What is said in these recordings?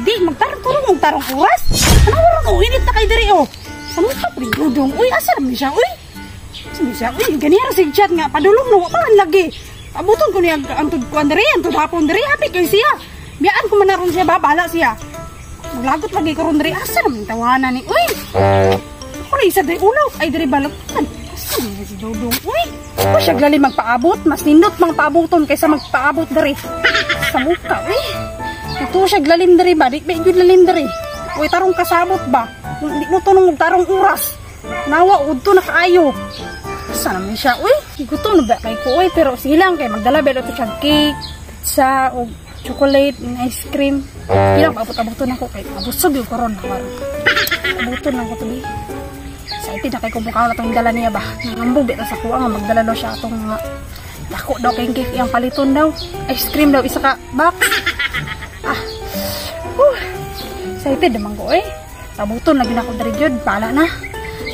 Di magtarong turong og tarong oras. Ano oras oh, init na kay diri oh. Sa mukha pre Dudong. Uy, asa naman siya uy? Asa man siya? Uy, ganiya ra sig chat nga padulong no pa man lagi. Abuton ko niya ang tud kuan diri, ang tud hapon diri, happy kay siya. Biyaan ko man na ron siya ba, bahala siya. Maglagot lagi ko ron diri, asa naman tawanan ni. Uy. Ako na isa diri ulaw ay diri balot. Asa naman si Dudong? Uy. Ako siya gali magpaabot, mas nindot mang paaboton kaysa magpaabot diri. Sa mukha, uy. Ito siya lalim diri ba? Di ba gyud lalim diri? Uy, tarong kasabot ba? Kung di mo tunong og tarong oras. Nawa udto na kaayo. Asa naman siya? Uy, gutom na ba kay ko uy, pero sige lang kay magdala ba ito siya cake, pizza og chocolate, and ice cream. Sige lang, paabot-aboton ako kay mabusog yung karon na karon. Abuton lang ko to bi. Excited na kay kung mukha na itong dala niya ba. Nangambog di ta sa kuha nga magdala daw siya atong mga dako daw kay cake iyang paliton daw. Ice cream daw isa ka box. Ah. Whew. Excited naman ko eh. Pabuton lagi na ako diri gyud, bahala na.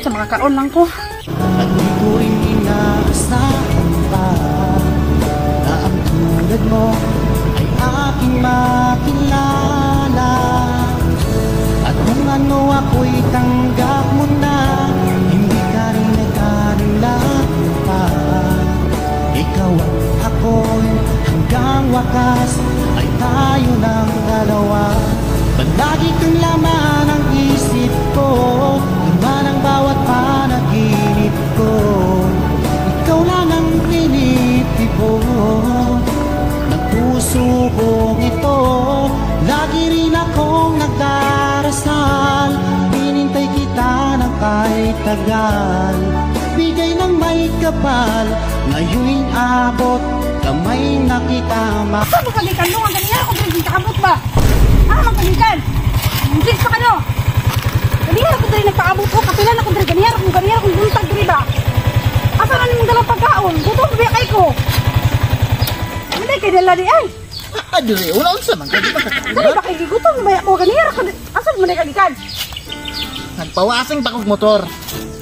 Sa makakaon lang ko. At di ko rin inaasahan pa na ang tulad mo ay aking makilala. At kung ano ako'y tanggap mo na, hindi ka rin nagkaroon pa. Ikaw at ako'y hanggang wakas ay tayo ng dalawa. Palagi kang laman ang isip ko, laman ang bawat panaginip ko. Ikaw lang ang tinitibok ng puso kong ito. Lagi rin akong nagdarasal, hinintay kita ng kahit tagal. Bigay ng may kapal, ngayon'y abot kamay na kita. Asa mo kamikan no? Ang ganiya ako diri kaabot ba? Ah, man kamikan. Hindi pa kano. Ganiya ako diri nagpaabot ko, kapila na ko diri ganiya akong buntag diri ba? Asa na nimong dalang pagkaon? Gutom ba kay ko? Hindi kay dala di ay. Ah, diri wala unsa man kay di ba ka Dali ba kay gigutom ba ako ganiya ako asa man kay gikan? Nagpawasing pa kog motor.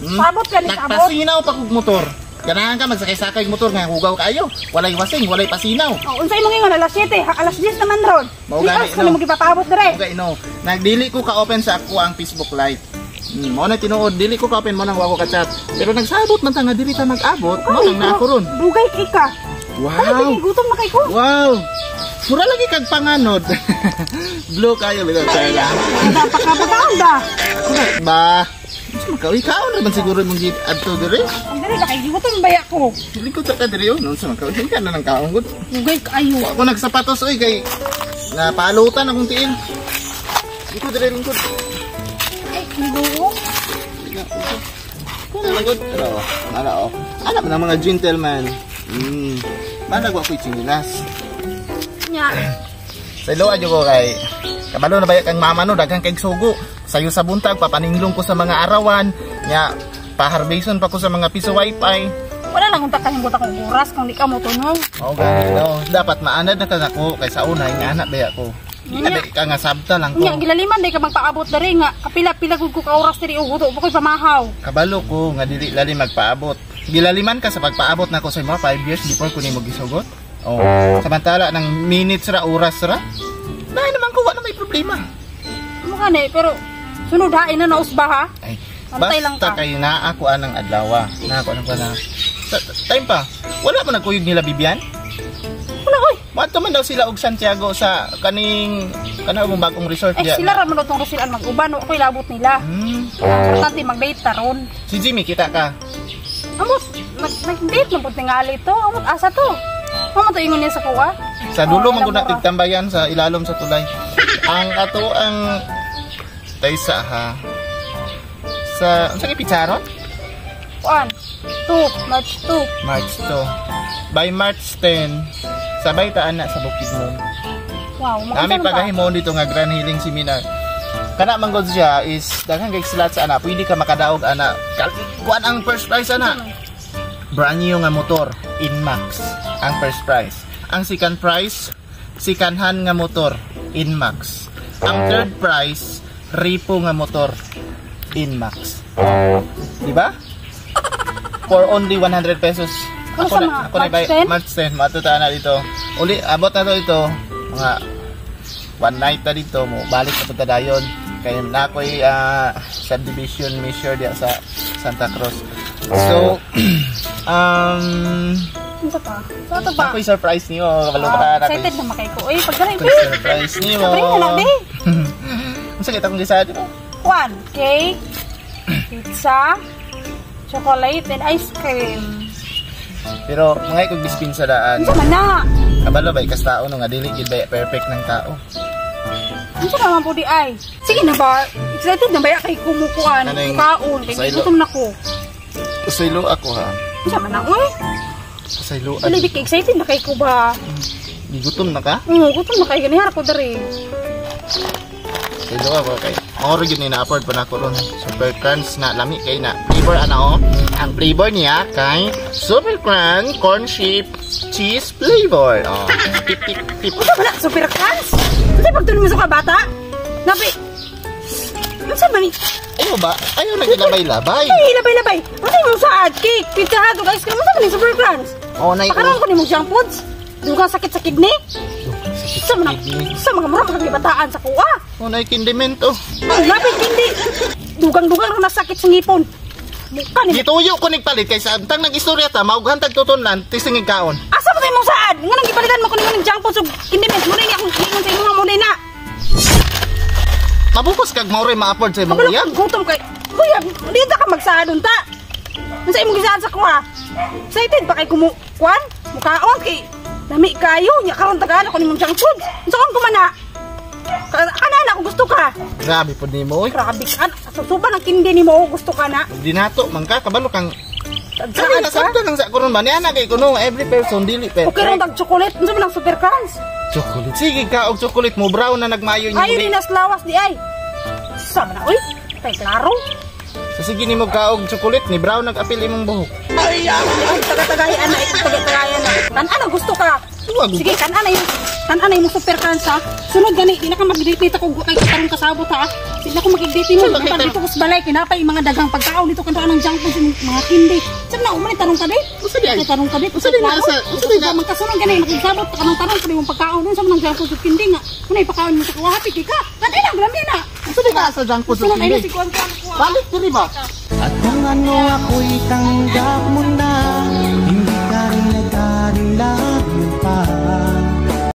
Paabot ka ni sabot. Nagpasinaw pa kog motor. Ganahan ka magsakay-sakay og motor nga hugaw kaayo. Walay wasing, walay pasinaw. Oh, unsay mo ngayon alas 7, ha, alas 10 naman ron. Mao Di gani, oras ko nimo no. gipapaabot dire. Okay, no. Nagdili ko ka-open sa ako ang Facebook Live. Mo na tinuod, dili ko ka-open mo nang wa ko ka-chat. Pero nagsabot man ta nga dili ta mag-abot, mo nang na ako ron. Dugay kay ka. Dali Wow. kay gutom na kay ko. Wow. Mura lagi kag panganod. Blue kayo bitaw sa. Dapat ka pagkaon da. Ba. Unsa man ka? Uy, kaon ra man siguro imong gid adto diri. Ang dili ba kay gigutom ba ako? Dili ko sa ka diri oh. Unsa man ka? Uy, ka na nang kaon gud. Dugay kaayo. Ako nagsapatos oy kay napalutan akong tiil. Lingkod diri lingkod. Ay, nigo. Lingkod. Pero, mara oh. Alam na mga gentleman. Manag wa ko'y tsinilas. Nya. Sa ilo adyo ko kay kabalo na ba kang mama no daghang kay sugo. Sayo sa buntag papaninglong ko sa mga arawan nya paharveston pa ko sa mga piso wifi. Wala lang unta kahimgot akong oras kung di ka mo tunong. Oo gani no. Dapat maanad na ka nako kay sa una nga anak ba ko. Di na ba ka nga sabta lang ko. Nya gilaliman day ka magpaabot diri nga kapila-pila gud ko ka oras diri og guto pa ko'y pamahaw. Kabalo ko nga dili lali magpaabot. Gilaliman ka sa pagpaabot nako sa mga 5 years before ko nimo gisugot. Oh, samantala ng minutes ra oras ra. Dahil naman ko wala may problema. Mukha ni pero sunod hain na nausba ha. Ay, Antay lang basta ka. kay naa ako anang adlaw. Naa ako anang kana. Time pa. Wala mo nagkuyog nila Bibian? Wala oy. Moadto man daw sila og Santiago sa kaning kana mong bagong resort Eh diya. sila ra man tong sila mag-uban o ako'y labot nila. Importante mag-date ta ron. Si Jimmy kita ka. Amot nag-date man pud tingali to. Amot asa to. Amo to ingon niya sa kuwa. Sa dulo Oh, man gud na alam mo ra. tigtambayan sa ilalom sa tulay. Ang ato ang taysa ha. Sa unsa kay pitsaron? Kuan. 2, March 2. March 2. By March 10, sabay ta ana sa Bukidnon. Wow, Nami pagahimo dito nga Grand Healing Seminar. Kana man gud siya is daghan kay slots ana, pwede ka makadaog ana. Kuan ang first prize ana. Brand new nga motor, Inmax ang first prize. Ang second prize, second hand nga motor, Inmax. Ang third prize, Ripo nga motor, Inmax. Di ba? For only 100 pesos. Ano Ako sa na, mga ako na March 10? March 10, matuta na dito. Uli, abot na to ito. Mga One night ta dito mo balik na punta dayon. Kay na ako'y subdivision measure diya sa Santa Cruz. So Unsa pa? Sa to pa? ako'y surprise niyo, kabalo Ah, ka na excited na makay ko. Uy, pagdala ako'y surprise niyo. Sabi na lang, di. Unsa kita akong gisad mo? One, cake, pizza, chocolate, and ice cream. Pero mga ikog dispensa daan. Unsa man na? Kabalo ba ikas tao no nga dili gid ba perfect ng tao. Unsa naman po di ay? Sige na ba? Excited na ba ya kay kumukuan, Ano yung- kaon, kay Saylo. gutom na ko. Pasaylo ako ha. Unsa man na oy? Pasaylo. Dili kay excited na kay ko ba? Gigutom na ka? Oo, gutom na kay ganihara ko diri. Pasaylo ako kay. Oro yun ni na-afford pa na ako ron. Super Crunch na lami kay na. Flavor ano oh. Ang flavor niya kay Super Crunch corn chip cheese flavor. Oh. Tip tip tip. Unsa man na super crunch? Unsa pagtulong mo sa bata? Nabi. Unsa man ni? Ayaw ba? Ayaw na gilabay-labay. Ay, labay-labay. Unsa mo saad? Cake, pizza, hotdog, ice cream. Unsa man ni super crunch? Oh, nay. Pakaroon ko ni mong junk foods. Dugang sakit sa kidney. Sa mga mura mga bataan sa kuha. Oh, nay kindimento. Ang lapit hindi. Dugang-dugang ra nasakit sa ngipon. Mukha ni. Gituyo ko nagpalit kay sa tang nag-istorya ta maughan tag tutunlan tisingig kaon. Asa ba tayo mong saad? Nga nang gipalitan mo ko nimo ng junk foods ug kindiment mo na ni akong ingon sa imong mo na. Mabukos kag mao ray ma-afford sa imong Kabalo uyab. gutom kay. Kuya, dito ka magsaad unta. Unsa imong gisaad sa kuha? Excited ba kay kumu kuan? Mukaon kay lami kayo nya karon tagaan ako nimong junk food. Unsa kon kumana? Kana na ako gusto ka. Grabe pud nimo oy. Grabe ka. Susuban ang kindi nimo gusto ka na. Dinato man ka kabalo kang Tagsaan Kani ka. nasabtan lang sa kuron ba niya na kay kuno every person dili perfect. Okay rong tag chocolate. Unsa man ang super crunch? Chocolate. Sige ka og chocolate mo brown na nagmayo niyo. Ayo ni nas lawas di ay. Sama na oy. Kay klaro. Sa sige nimo ka og chocolate ni brown nagapil imong buhok. Ay, taga-tagayan na, taga-tagayan na. Tan-an ang gusto ka. Wag. Sige, tan-an na yung super crunch ha. Sunod gani, di na ka mag-date ako kay tarong kasabot ha. Di na ko mag-date mo. Saan Dito dito ko sa balay, kinapay mga dagang pagkaon dito kanto ng junk food yung mga kindi. Saan na umani tanong ka di? Usa di ay? Ay, tanong ka di. Usa di na usa di na- Magkasunod gani, makigsabot ka ng tanong ka yung pagkaon. Unsa man ang junk food ug kindi nga. Unay pagkaon mo sa kuha happy kay ka. Kan na grabe na. Usa di ka sa junk food Sunod sa ay na kindi. si kuan kuan kuan. Balik diri ba? At kung ano ako'y tanggap mo na.